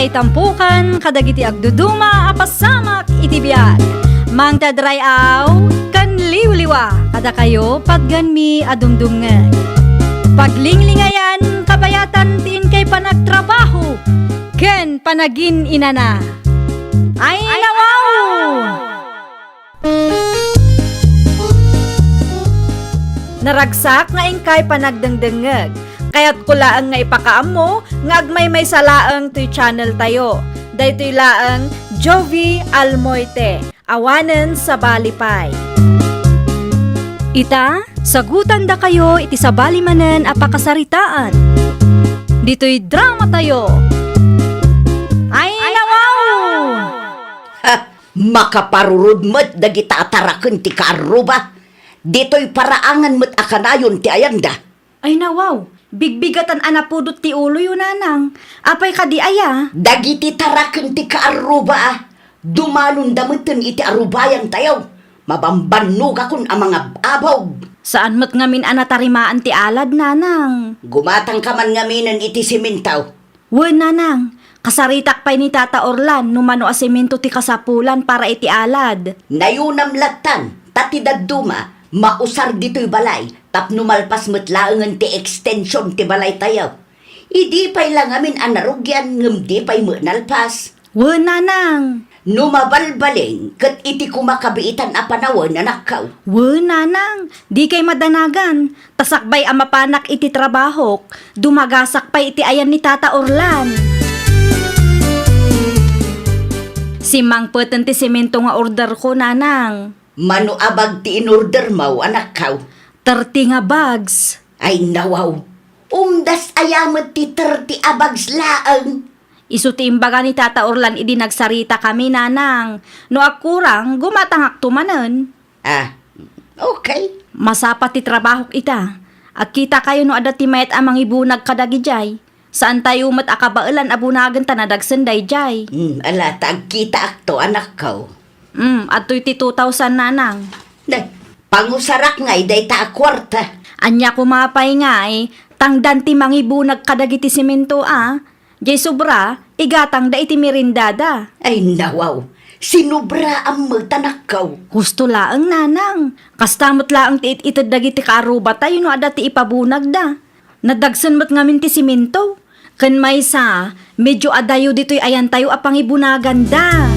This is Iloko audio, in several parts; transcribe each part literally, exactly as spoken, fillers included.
Itampukan kadagiti agduduma a pasamak iti biag. Mangted ray-aw ken liwliwa kadakayo patganmi a dumdumngeg. Paglinglingayan kabayatan ti inkay panagtrabaho ken panagin-inana. Ay, nawaw! Naragsak nga inkay panagdengdengngeg. Kayatko laeng nga ipakaammo nga agmaymaysa laeng toy channel tayo. Daytoy laeng Jovie Almoite, awanen sabali pay. Ita, sagutandakayo iti sabali manen a pakasaritaan. Ditoy drama tayo. Ay, nawaw! Ha! Makaparurod met dagita a taraken ti kaarruba. Ditoy paraangan met a kanayon ti ayanda. Ay, nawaw, bigbigatan a napudot ti uloyo, nanang. Apay kadi aya? Dagiti taraken ti kaarruba a dumalonda metten iti arubayantayo. Mabambannogakon a mangab-abog. Saan met ngamin a natarimaan ti alad, nanang. Gumatangka man ngaminen iti siminto. Wen, nanang, kasaritak pay ni Tata Orlan no mano a semento ti kasapulan para iti alad. Nayunam lattan, ta ti dadduma, mausar ditoy balay, tapno malpas met laengen ti extension ti balaytayo. Idi pay la ngamin a narugian ngem di pay met nalpas. Wen, nanang. No mabalbalin, ket iti kumakabiitan a panawen, anakko. Wen, nanang, dikay madanagan. Ta sakbay a mapanak iti trabahok, dumagasak pay iti ayan ni Tata Orlan. Simmangpeten ti semento nga orderko, nanang. Mano a bag ti inordermo, anakko? Thirty nga bags. Ay, nawaw. Umdas aya met ti thirty a bags laeng? Isu ti imbaga ni Tata Orlan idi nagsaritakami, nanang. No agkurang, gumatangakto manen. Ah, okay. Masapa ti trabahok ita. Agkitakayo no adda ti mayat a mangibunag kadagidiay. Saantayo met a kabaelan a bunagen ta nadagsen daydiay. Hmm, ala, ta agkitaakto, anakko. Hmm, adtoy ti two thousand, nanang. Ne, pangusarak ngay dayta a kuarta. Ania koma pay ngay, tangdan ti mangibunag kadagiti semento a. Jay sobra, igatangda iti merendada. Ay, nawaw. Sinobraam met, anakko. Husto laeng, nanang. Kasta met laeng ti it-ited dagiti kaarrubatayo no adda ti ipabunagda. Nadagsen met ngamin ti semento. Ken maysa, medio adayo ditoy ayantayo a pangibunaganda.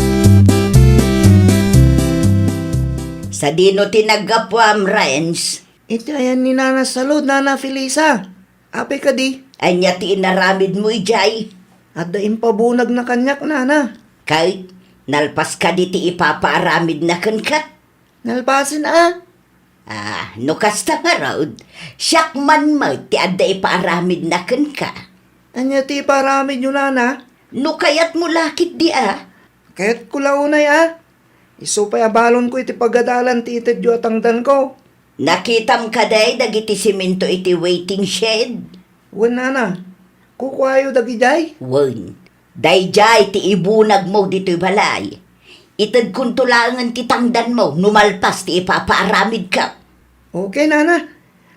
Sadino ti naggapuam, Renz? Iti ayan ni Nana Salud, Nana Felisa. Apay kadi? Ania ti inaramidmo idiay? Adda impabunagna kaniak, nana. Ket nalpas kadi ti ipapaaramidna kenka? Nalpasen a. Ah, no kasta ngarud, siak man met ti adda ipaaramidna kenka. Ania ti ipaaramidyo, nana? No kayatmo la ketdi a. Kayatko la unay a. Isu pay a balonko iti pagadalan ti itedyo a tangdanko. Nakitam kadi dagiti semento iti waiting shed? Wen, nana. Kukuayo dagidiay? Wen. Daydiay ti ibunagmo ditoy balay. Itedkonto laengen ti tangdanmo no malpas ti ipapaaramidko. Okay, nana.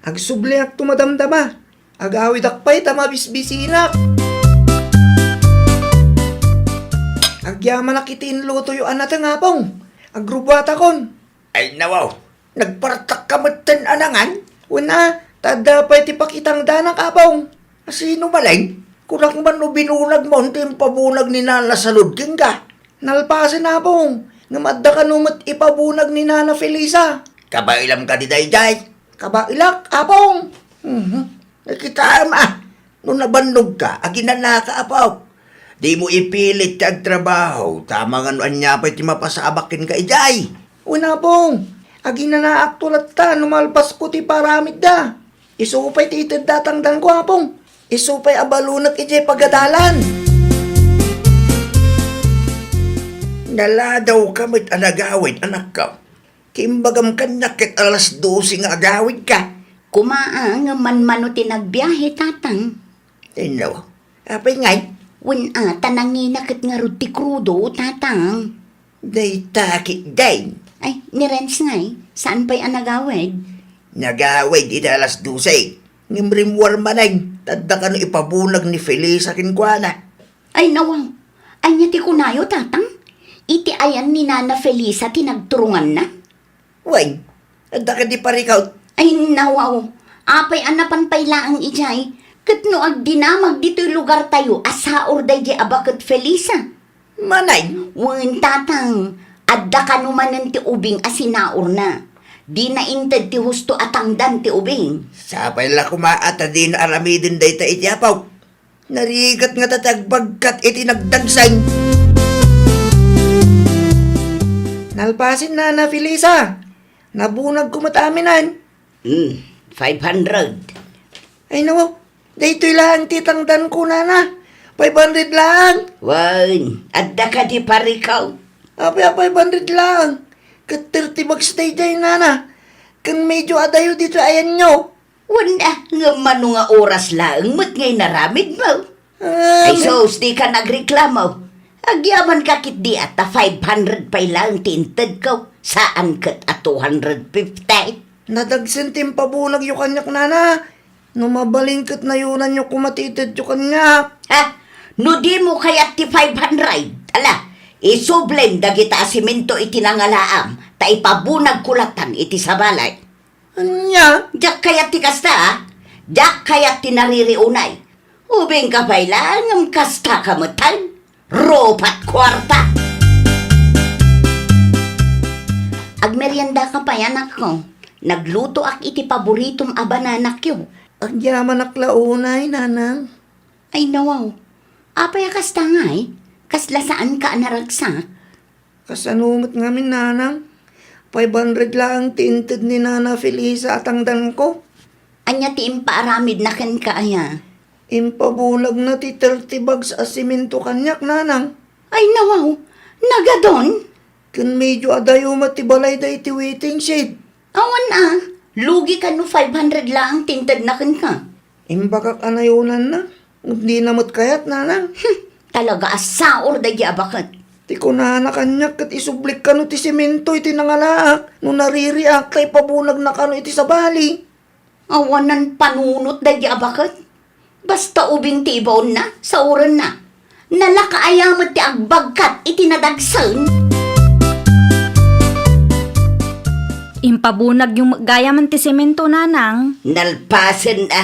Agsubliakto madamdama. Agawidak pay ta mabisbisinak. Agyamanak iti inlutoyo a nateng, Apong. Agrubuatakon. Ay, nawaw. Nagpartakka metten a nangan? Wen a, ta adda pay ti pakitangdanak, Apong. Asino maleng? Kunak man no binunagmon ti impabunag ni Nana Salud kenka. Nalpasen, Apong. Ngem adda kano met ipabunag ni Nana Felisa. Kabailam kadi daydiay? Kabailak, Apong. Mhm. Nakitaem a. No nabannogka, aginanaka, Apo. Dimo ipilit ti agtrabaho, ta amangan no ania pay ti mapasabak kenka idiay. Wen, Apong, aginanaakto latta no malpasko ti paramidda. Isu pay ti itedda a tangdanko, Apong. Isu pay a balonek idiay pagadalan. Naladawka met a nagawid, anakko. Ti imbagam kaniak ket alas dose nga agawidka. Koma a, ngem manmano ti nagbiahe, Tatang. Inno, apay ngay? Wen a, ta nangina ket ngarud ti krudo, Tatang. Dayta ketdin. Ay, ni Renz ngay, saan pay a nagawid? Nagawid iti alas dose. Ngem rimmuar manen, ta adda kano ipabunag ni Felisa kenkuana. Ay, nawaw. Ania ti kunayo, Tatang? Iti ayan ni Nana Felisa ti nagturonganna? Wen, adda kadi parikut? Ay, nawaw. Apay a napan pay laeng idiay? Ket no agdinamag ditoy lugartayo a saor daydiay a baket Felisa? Manay? Wen, Tatang. Adda kano manen ti ubing a sinaorna. Dina inted ti husto a tangdan ti ubing. Sapay la koma a ta dina aramiden dayta iti apo. Narigat ngata ti agbagkat iti nagdagsen. Nalpasen, Nana Felisa. Nabunagko met aminen. Hmm, five hundred. Ay, nawaw. Daytoy laeng ti tangdanko, Nana. Five hundred laeng. Wen, adda kadi parikut? Apay a five hundred laeng? Ket thirty bags daydiay, Nana. Ken medyo adayo ditoy ayanyo. Wen a, ngem mano nga oras laeng met nga inaramidmo? Ah, Ay, men- sus, dika nagreklamo. Agyamankak ketdi a ta five hundred pay laeng ti intedko, saan ket a two hundred fifty. Nadagsen ti impabunagyo kaniak, Nana. No mabalin ket nayonanyo koma ti itedyo kaniak. Ha? No dimo kayat ti five hundred, ala, isublem dagita a semento iti nangalaam, ta ipabunagko lattan iti sabali. Ania? Diak kayat ti kasta, a? Diak kayat ti naririunay. Ubingka pay laeng ngem kastaka metten. Rupat kuarta! Agmeriendaka pay, anakko. Naglutoak iti paboritom a bananakyo. Agyamanak la unay, Nanang. Ay, nawaw. Apay a kasta ngay? Kasla saanka a naragsak? Kasano met ngamin, Nanang? Five hundred laeng ti inted ni Nana Felisa a tangdanko. Ania ti impaaramidna kenka aya? Impabunagna ti thirty bags a semento kaniak, Nanang. Ay, nawaw. Nagadon? Ken medyo adayo met ti balayda iti waiting shed. Awan a, lugi kano five hundred laeng ti intedna kenka. Imbagak a nayonanna, ngem dina met kayat, Nanang. Hmm, talaga a saor daydi a baket. Ti kunana kaniak ket isublik kano ti semento iti nangalaak no naririak ta ipabunagna kano iti sabali. Awanan panunot daydi a baket. Basta ubing ti ibaonna, saorenna. Nalaka aya met ti agbagkat iti nadagsen. Impabunagyo met gayamen ti semento, Nanang. Nalpasen a.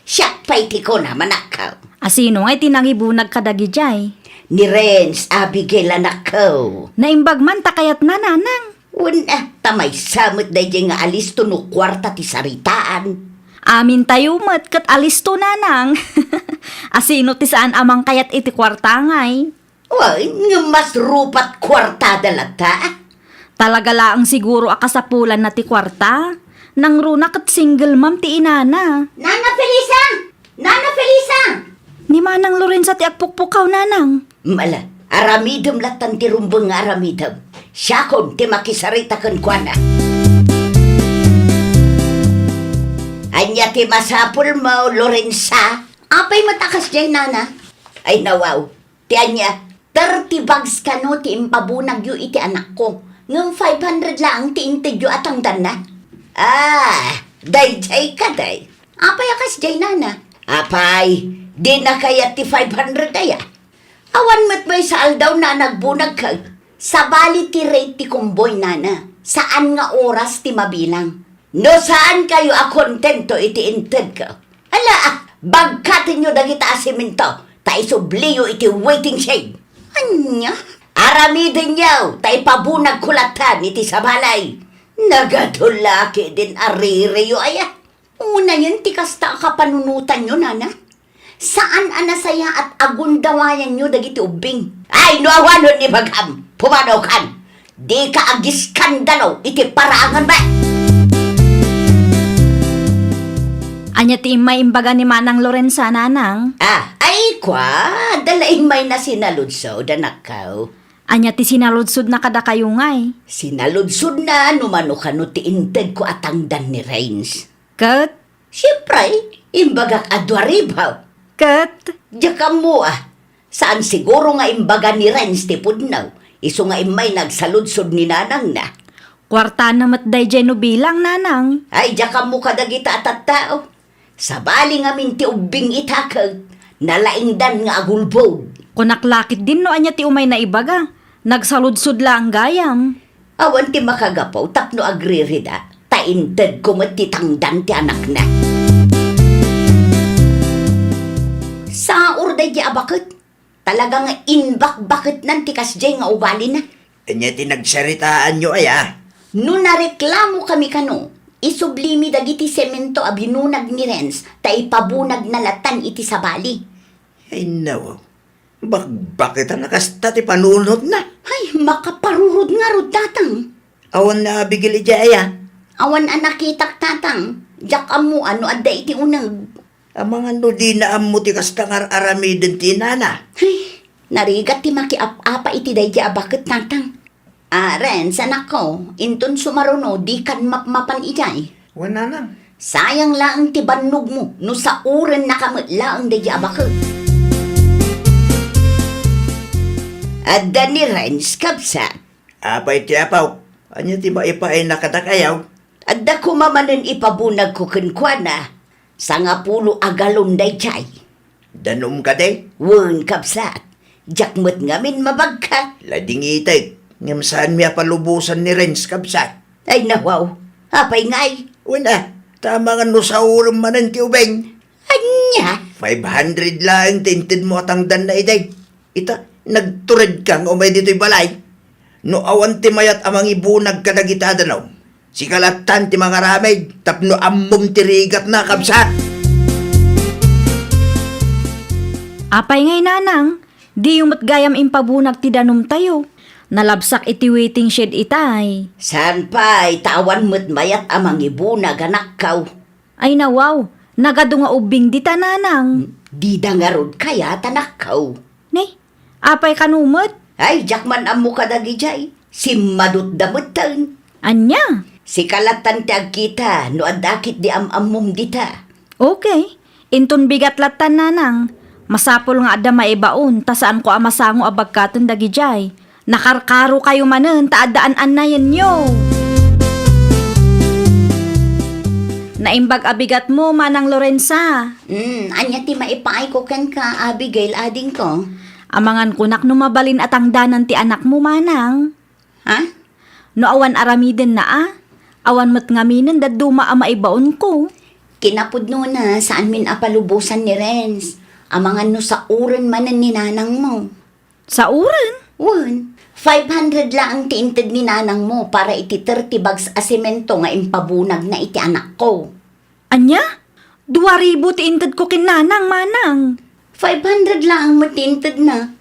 Siak pay ti kunam, anakko. A sino ngay ti nangibunag kadagidiay? Ni Renz, Abigail, anakko. Naimbag man ta kayatna, Nanang. Wen a, ta maysa met daydiay nga alisto no kuarta ti saritaan. Amintayo met ket alisto, Nanang. A sino ti saan a mangkayat iti kuarta ngay? Wen, ngem mas rupat kuartada latta. Talaga laeng siguro a kasapulanna ti kuarta. Nangruna ket single mom ti inana. Nana Felisa! Nana Felisa! Ni Manang Lorenza ti agpukpukaw, Nanang. Mala, aramidem lattan ti rumbeng nga aramidem. Siakon ti makisarita kenkuana. Ania ti masapulmo, Lorenza? Apay met a kasdiay, Nana? Ay, nawaw. Ti ania? Thirty bags kano ti impabunagyo iti anakko, ngem five hundred laeng ti intedyo a tangdanna. Ah, daydiay kadi. Apay a kasdiay, Nana? Apay, dina kayat ti five hundred aya? Awan met maysa aldawna a nagbunagka. Sabali ti rate ti kumboy, Nana. Saan nga oras ti mabilang. No saankayo a kontento iti intedko, ala, bagkatenyo dagita a semento ta isubliyo iti waiting shed. Ania? Aramidenyo ta ipabunagko lattan iti sabali. Nagadulaki din aririyo aya. Unayen ti kasta a kapanunotanyo, Nana. Saan a nasayaat a gundawayanyo dagiti ubbing. Ay, no awanon ibagam, pumanaw kan. Dika agiskandalo iti paraanganmi. Ania ti immay imbaga ni Manang Lorenza, Nanang? Ah, ay, kua, adda la immayna sinaludsod, anakko. Ania ti sinaludsodna kadakayo ngay? Sinaludsodna no mano kano ti intedko a tangdan ni Renz. Ket? Siempre, imbagak a dua ribu. Ket? Diak ammo a. Saan siguro nga imbaga ni Renz ti pudno, isu nga immay nagsaludsod ni nanangna. Kuartana met daydiay no bilang, Nanang. Ay, diak ammo kadagita a tattao. Sabali ngamin ti ubbing ita ket nalaingdan nga agulbod. Kunak la ketdin no ania ti umay naibaga. Nagsaludsod laeng gayam. Awan ti makagapu tapno agririda, ta intedko met ti tangdan ti anakna. Saur daydi a baket. Talaga nga imbakbaketnan ti kasdiay nga ugalina. Ania ti nagsaritaanyo, aya? No nareklamokami kano, isublimi dagiti semento a binunag ni Renz ta ipabunagna latan iti sabali. Ay, nawaw. Bakbaketan a kasta ti panunotna. Ay, makaparurod ngarud, Tatang. Awan ni Abigail idiay, aya? Awan a nakitak, Tatang. Diak ammo no adda iti uneg. Amangan no dina ammo ti kasta nga ar-aramiden ti inana. Ay, narigat ti makiap-apa iti daydi a baket, Tatang. Ah, Renz, anakko, inton sumaruno, dikan mapmapan idiay. Wen, nanang. Sayang laeng ti bannogmo no saurennaka met laeng daydi a baket. Adda ni Renz, kabsat. Apay ti apaw? Ania ti maipaayna kadakayaw? Adda koma manen ipabunagko kenkuana. Sangapulo a galon daydiay. Danum kadi? Wen, kabsat. Diak met ngamin mabagkat. Ladingitek, ngem saanmi a palubosan ni Renz, kabsat. Ay, nawaw. Apay ngay? Wen a, ta amangan no saurem manen ti ubing. Ania? Five hundred laeng ti intedmo a tangdanna idi. Ita, nagturedka nga umay ditoy balay. No awan ti mayat a mangibunag kadagiti a danum, sika lattan ti mangaramid tapno ammom ti rigatna, kabsat. Apay ngay, nanang? Diyo met gayam impabunag ti danumtayo. Nalabsak iti waiting shed itay. Saan pay, ta awan met mayat a mangibunag, anakko. Ay, nawaw, nagadu nga ubbing dita, nanang. Dida ngarud kayat, anakko. Ne, apay kano met? Ay, diak man ammo kadagidiay. Simmadutda metten. Ania? Sika lattan ti agkita no adda ketdi am-ammom dita. Okay. Inton bigat lattan, nanang, masapul nga adda maibaon ta saanko a masango a bagkaten dagidiay. Nakarkarokayo manen ta adda an-annayenyo. Naimbag a bigatmo, Manang Lorenza. Hmm, ania ti maipaayko kenka, Abigail, adingko? Amangan kunak no mabalin a tangdanan ti anakmo, Manang. Ha? No awan aramidenna a, awan met ngaminen dadduma a maibaonko. Kinapudnona, saanmin a palubosan ni Renz. Amangan no sauren manen ni nanangmo. Sauren? Wen, five hundred laeng ti inted ni nanangmo para iti thirty bags a semento nga impabunagna iti anakko. Ania? Dua ribu ti intedko ken nanang, manang. Five hundred laeng met ti intedna.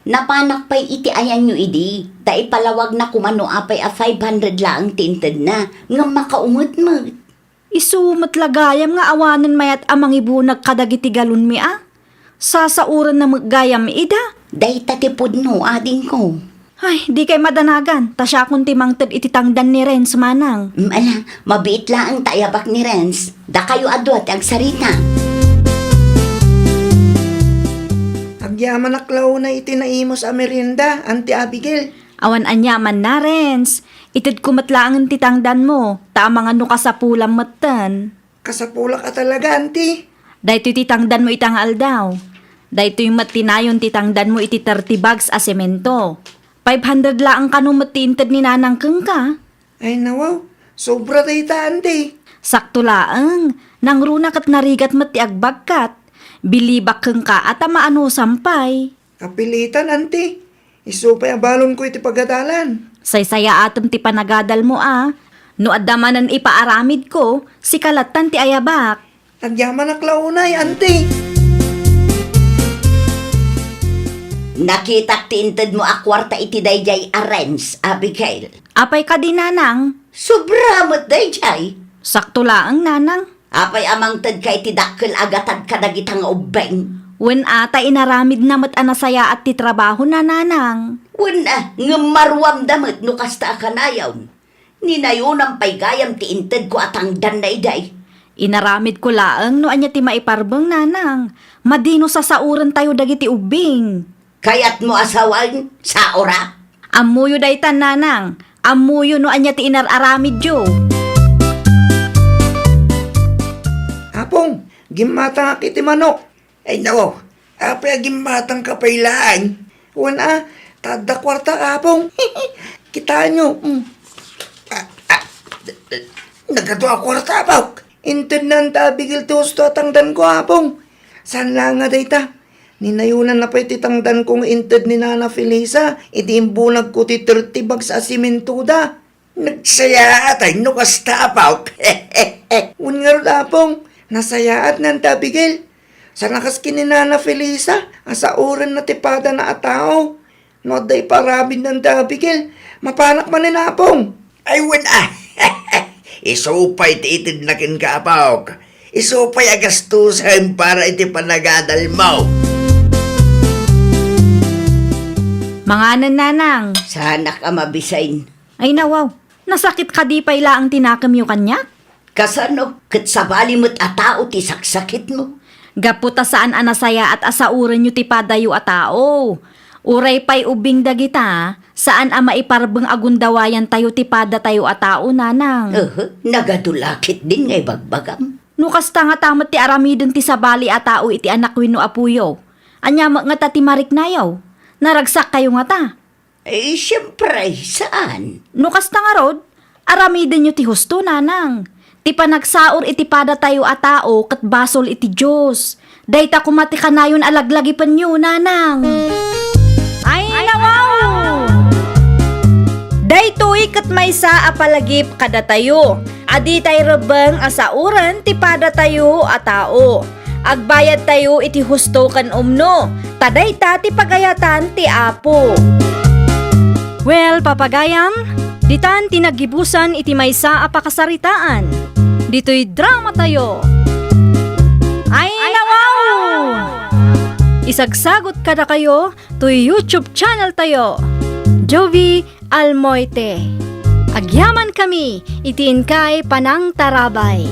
Napanak pay iti ayanyo idi, ta ipalawagna koma no apay a five hundred laeng ti intedna, ngem makaumet met. Isu met la gayam nga awanen mayat a mangibunag kadagiti galonmi a? Sasaurenna met gayam ida. Dayta ti pudno, adingko. Ay, dikay madanagan, ta siakon ti mangted iti tangdan ni Renz, manang. Mm, ala, mabiit laeng ta ayabak ni Renz. Dakayo a dua ti agsarita. Agyamanak la unay iti naimus a merienda, Auntie Abigail. Awan aniamanna, Renz. Itedko met laengen ti tangdanmo, ta amangan no kasapulam metten. Kasapulak a talaga, Auntie. Daytoy ti tangdanmo ita nga aldaw. Daytoy met ti nayon ti tangdanmo iti thirty bags a semento. Five hundred laeng kano met ti inted ni Nanang kenka. Ay, nawaw. Sobra dayta, Auntie. Sakto laeng. Nangruna ket narigat met ti agbagkat. Bilibak kenka a ta maanusam pay. Kapilitan, Auntie. Isu pay a balonko iti pagadalan. Saysayaatem ti panagadalmo a. No adda manen ipaaramidko, sika lattan ti ayabak. Agyamanak la unay, Auntie. Nakitak ti intedmo a kuarta iti daydiay a Renz, Abigail. Apay kadi, Nanang? Sobra met daydiay. Sakto laeng, Nanang. Apay a mangtedka iti dakkel a gatad kadagita nga ubbing? Wen a, ta inaramidna met a nasayaat ti trabahona, Nanang. Wen a, ngem maruamda met no kasta a kanayon. Ni nayonam pay gayam ti intedko a tangdanna idi. Inaramidko laeng no ania ti maiparbeng, Nanang. Madi no sasaorentayo dagiti ubbing. Kayatmo a sawen, saora? Ammoyo daytan, Nanang. Ammoyo no ania ti inar-aramidyo. Apong, gimmatangak iti manok. Ay, nako, Apay a gimmatangka pay laeng? Wen a, ta adda kuarta, Apong. Kitaenyo. Mm. Ah, ah, nagadu a kuarta, Apok. Intedna ni Abigail ti husto a tangdanko, Apong. Saan laeng a dayta. Ninayonanna pay ti tangdanko nga inted ni Nana Felisa iti imbunagko ti thirty bags a simintoda. Nagsayaatay no kasta, Apok. Wen ngarud, Apong, nasayaat ni Auntie Abigail. Sana kas ken ni Nana Felisa, a saorenna ti padana a tao. No adda iparamid ni Auntie Abigail, mapanak manen, Apong. Ay, wen a. Isu pay ti itedna kenka, Apok. Isu pay a gastusen para iti panagadalmo. Manganen, Nanang. Saanak a mabisin. Ay, nawaw. Nasakit kadi pay laeng ti nakemyo kaniak? Kasano? Ket sabali met a tao ti saksakitmo. Gapu ta saan a nasayaat a saorenyo ti padayo a tao. Uray pay ubbing dagita, saan a maiparbeng a gundawayantayo ti padatayo a tao, Nanang. Ehe, nagadu la ketdin nga ibagbagam. No kasta ngata met ti aramiden ti sabali a tao iti anak wenno apoyo, ania met ngata ti mariknayo? Naragsakkayo ngata? Eh, siempre, saan? No kasta ngarud, aramidenyo ti husto, Nanang. Ti panagsaor iti padatayo a tao ket basol iti Dios. Dayta koma ti kanayon a laglagipenyo, Nanang. Ay, nawaw! Daytoy ket maysa a palagip kadatayo a ditay rebbeng a saoren ti padatayo a tao. Agbayadtayo iti husto ken umno, ta dayta ti pagayatan ti Apo. Well, papagayam, ditan ti naggibusan iti maysa a pakasaritaan. Ditoy dramatayo. Ay, nawaw! Isagsagot kadakayo toy YouTube channel tayo, Jovie Almoite. Agyamankami iti inkay panangtarabay.